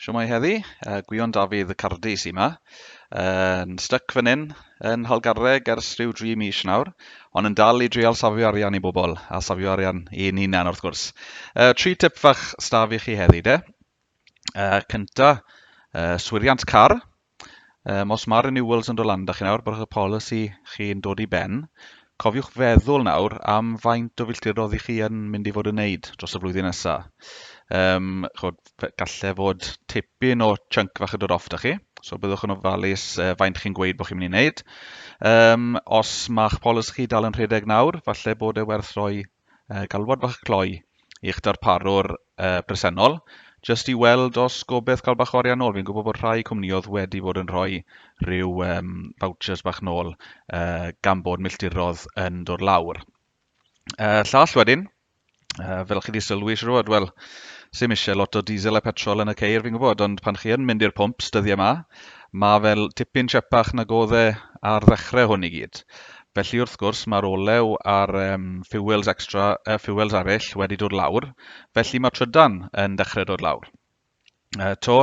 Shwmae heddi? Gwion Dafydd y Cardi sy 'ma. Yn styc fan hyn yn Nhalgarreg ers rhyw dri mis nawr, ond yn dal i drial safio arian i bobl, a safio arian i'n hunan wrth gwrs. Tri tip fach s'da fi chi heddi de. Cynta, swiriant car. Os mae renewals yn dod lan 'da chi nawr, bod eich polisi chi'n dod i ben, cofiwch feddwl nawr am faint o filltiroedd i chi yn mynd i fod yn wneud dros y flwyddyn nesa. Chod, galle fod tipyn o chunk fach yn dod off 'da chi, so byddwch yn ofalus faint chi'n gweud bod chi'n mynd i wneud. Os mae'ch polisi chi dal yn rhedeg nawr, falle bod e werth rhoi galwad fach cloi i'ch darparwr presennol, jyst i weld os gobeith cael bach o arian nôl. Fi'n gwybod bod rhai cwmnïoedd wedi bod yn rhoi rhyw vouchers bach nôl gan bod milltirodd yn dod lawr. Llall wedyn, fel chi wedi sylwi, siŵr o fod, wel, sim eisiau lot o diesel a petrol yn y ceir, fi'n gwybod, ond pan chi yn mynd i'r pwmps dyddiau yma, mae fel tipyn tsiepach nag oedd e ar ddechrau hwn i gyd. Felly wrth gwrs mae'r olew a'r um, fuels extra, fuels eraill wedi dod lawr, felly mae trydan yn dechrau dod lawr. To,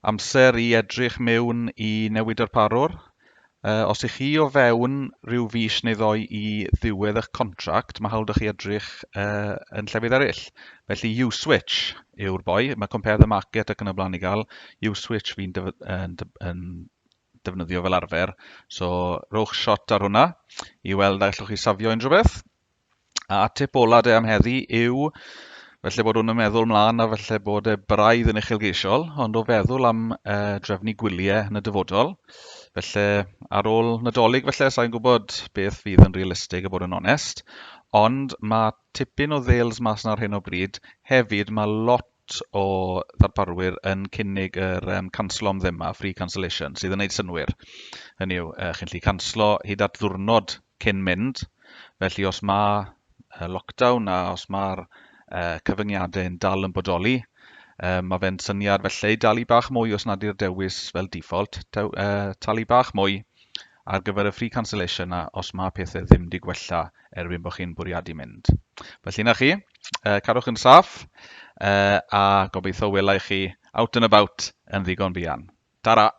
amser i edrych mewn i newid darparwr. Os ych chi o fewn rhyw fis neu ddoi i ddiwedd eich contract, mae hawl 'da chi edrych yn llefydd eraill. Felly Uswitch yw'r boi, mae Compare the Market ac yn y blaen i gael. Uswitch fi'n yn, yn defnyddio fel arfer. So rowch shot ar hwnna i weld a allwch chi safio unrhyw beth. A tip ola de am heddi yw, felly bod hwn yn meddwl mlaen a felly bod e braidd yn uchelgeisiol, ond o feddwl am drefnu gwyliau yn y dyfodol, felly ar ôl Nadolig felly, sa'n gwybod beth fydd yn realistig a bod yn onest, ond mae tipyn o ddeals mas 'na ar hyn o bryd. Hefyd mae lot o ddarparwyr yn cynnig yr um, canslo am ddim a free cancellation sydd yn neud synnwyr. Hynny yw, chi'n gallu canslo hyd at ddiwrnod cyn mynd, felly os mae lockdown a os mae'r cyfyngiadau yn dal yn bodoli, mae fe'n syniad felly i dalu bach mwy os nad yw'r dewis fel default, talu bach mwy ar gyfer y free cancellation 'na os mae pethau ddim 'di gwella erbyn bod chi'n bwriadu mynd. Felly 'na chi, cadwch yn saff a gobeithio wela i chi out and about yn ddigon buan. Tara!